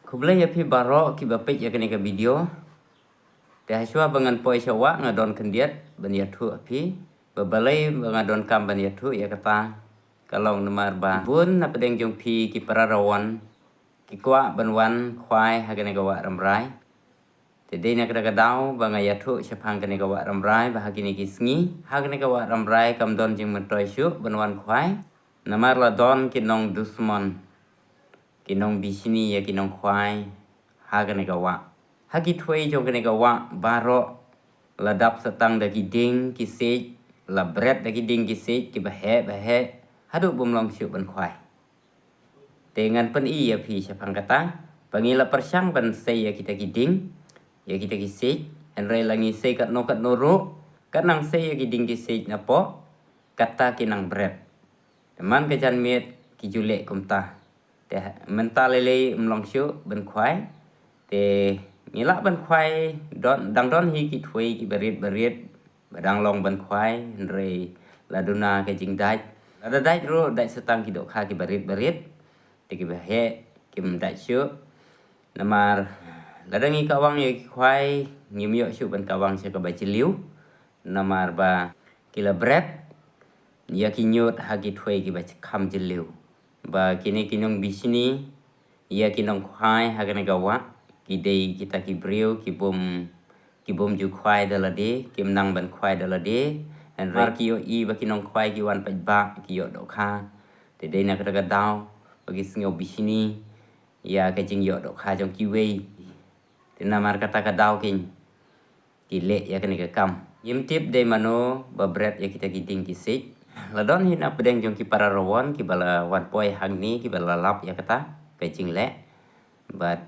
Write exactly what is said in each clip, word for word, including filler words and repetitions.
Khublei ïa phi baroh kiba peit ïa kane ka video. Te hashwa ba ngan poi sha wah nga don khyndiat ban ïathuh ha phi. Ba balei ba nga donkam ban ïathuh ïa kata ka long namar ba bun na pdeng jong phi ki para rawon ki kwah ban wan khwai ha kane ka wah Rambrai. Te dei na kata ka daw ba nga ïathuh shaphang kane ka wah Rambrai ba ha kine ki sngi ha kane ka wah Rambrai kam don jingmyntoi shuh ban wan khwai. Namar la don ki nong dusmon, ki nong bishni ïa ki nong khwai ha kane ka wah. Ha ki thwei jong kane ka wah baroh la dap satang da ki ding ki siej, la bret da ki ding ki siej kiba heh ba heh haduh bym long shuh ban khwai. Te ngan pyni ïa phi shaphang kata ba ngi la pyrshang ban sei ïa kita ki ding, ïa kita ki siej, hynrei la ngi sei katno katno ruh, kat nang sei ïa ki ding ki siej napoh, kata ki nang bret. Te man ka janmiet ki ju leh kumta. Te mynta lei lei ym long shuh ban khwai. Te ngi lah ban khwai, don, dang don hi ki thwei kiba rit ba rit ba dang long ban khwai, hynrei la duna ka jingdait. Lada dait ruh dait satang ki dohkha kiba rit ba rit. Te kiba heh kim dait shuh. Namar lada ngi kawang ïa ki khwai ngim ïoh shuh ban kawang sha kaba jylliew. Namar ba ki la bret ïa ki ñiut ha ki thwei kiba kham jylliew. Ba kine ki nong bishni ïa ki nong khwai ha kane ka wah ki dei kita ki briew ki bym, ki bym ju khwai da lade, kim nang ban khwai da lade. Hynrei ki ïohi ba ki nong khwai ki wan paidbah ki ïoh dohkha. Te dei na kata ka daw ba ki sngew bishni ïa ka jingïoh dohkha jong kiwei. Te namar kata ka daw kin ki leh ïa kane ka kam. Ngim tip dei mano ba bret ïa kita ki ding ki siej. La don hi na pdeng jong ki para rawon kiba la wan poi hangne kiba la lap ïa kata ka jingleh. Bad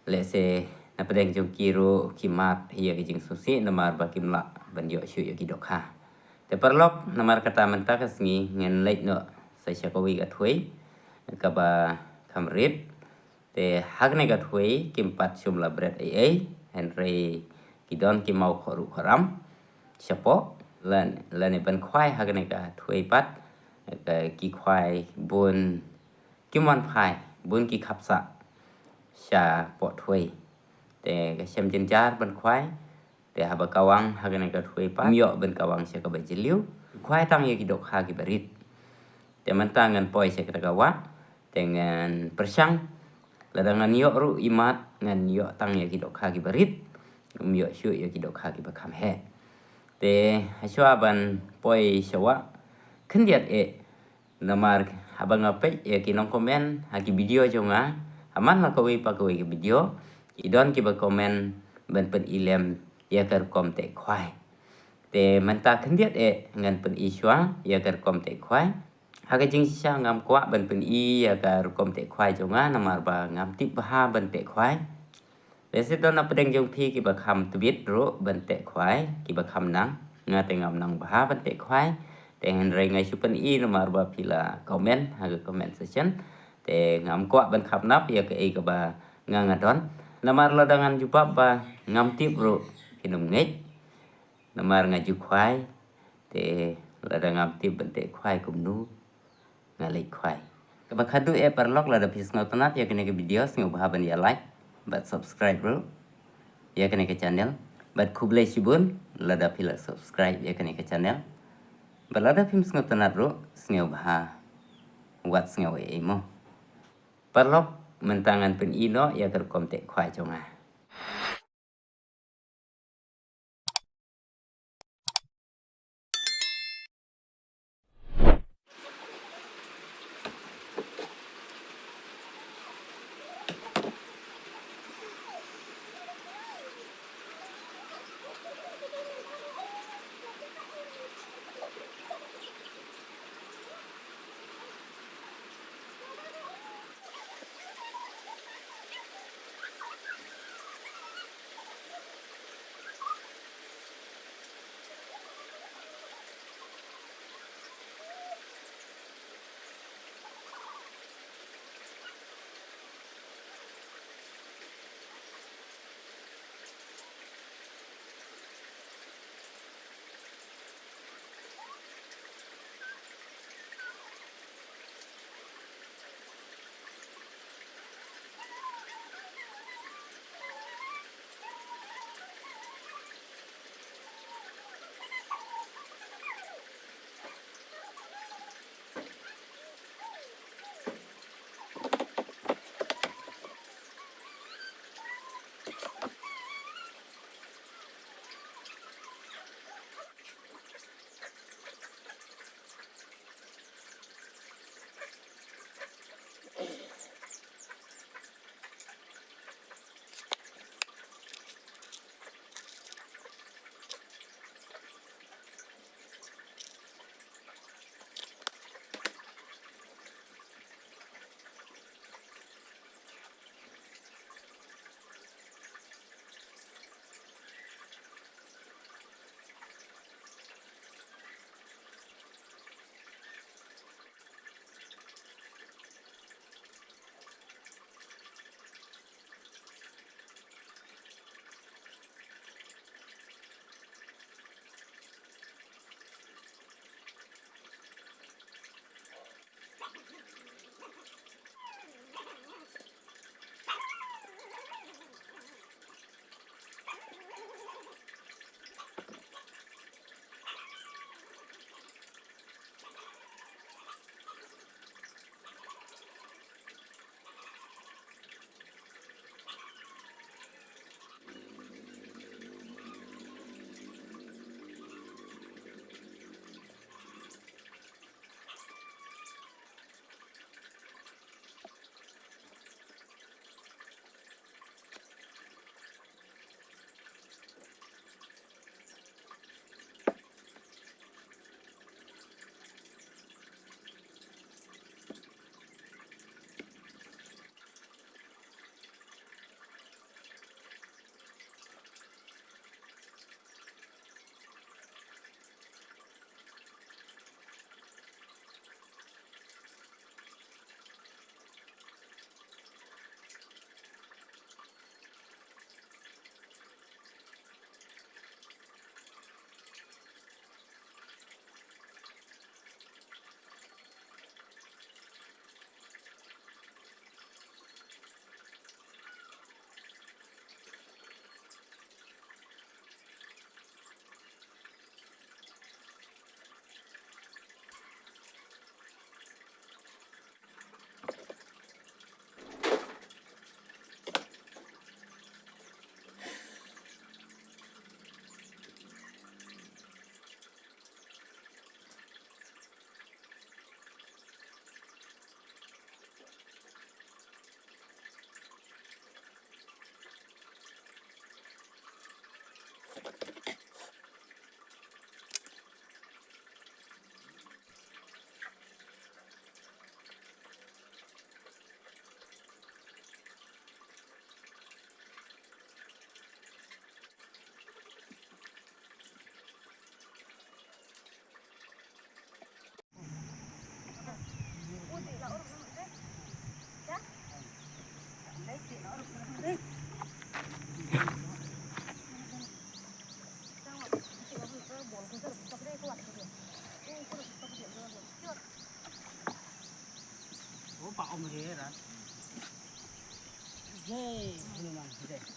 lehse na pdeng jong ki ruh ki mad ïa ka jingsngewsih namar ba kim lah ban ïoh shuh ïa ki dohkha. Te paralok, namar kata mynta ka sngi ngan leit noh sa sha kawei ka thwei kaba kham rit. Te ha kane ka thwei kim pat shym la bret ei ei, hynrei ki don ki maw khohruh khohram shapoh. Lane, lane ban khwai ha kane ka thwei pat, ka, ki khwai bun ki mon phai, bun ki khapsah shapoh thwei. Te ka shem jynjar ban khwai. Te haba kawang ha kane ka thwei pat, ym ïoh ban kawang sha kaba jylliew. Khwai tang ïa ki dohkha kiba rit. Te mynta ngan poi sha kata ka wah, te ngan pyrshang. Lada ngan ïoh ruh i mat, ngan ïoh tang ïa ki dohkha kiba rit. Ym ïoh shuh ïa ki dohkha kiba kham heh. Te hashwa ban poi sha wah khyndiat eh. Namar haba nga peit ïa ki nong comment ha ki video jong nga, ha man la kawei pa kawei ki video, ki don kiba comment ban pyni lem ïa ka rukom teh khwai. Te mynta khyndiat eh ngan pyni shuwa ïa ka rukom teh khwai. Ha ka jingshisha ngam kwah ban pyni ïa ka rukom teh khwai jong nga namar ba ngam tip bha ban teh khwai. Lehse don na pdeng jong phi kiba kham tbit ruh ban teh khwai, kiba kham nang. Nga te ngam nang bha ban teh khwai. Te hynrei nga shu pyni namar ba phi la comment ha ka comment section. Te ngam kwah ban khapnap ïa kaei kaba nga nga don. Namar lada ngan jubab ba ngam tip ruh, phin ym ngeit. Namar nga ju khwai, te lada ngam tip ban teh khwai kumno nga leit khwai. Kaba khadduh eh paralok, lada phi sngewtynnat ïa kane ka video, sngewbha ban ïa like bad subscribe ruh ïa kane ka channel. Bad khublei shibun lada phi la subscribe ïa kane ka channel. Bad lada phim sngewtynnat ruh, sngewbha wat sngew ei ei mo. Paralok, mynta ngan pyni noh ïa ka rukom teh khwai jong nga.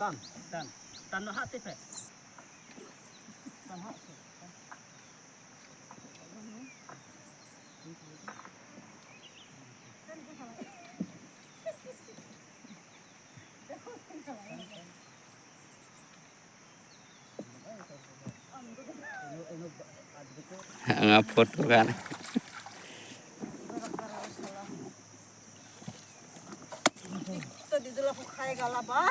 Tan, tan, tan noh ha te phe. Tan ha te. Nga photo kan. Tadi dulu aku kaya galaba.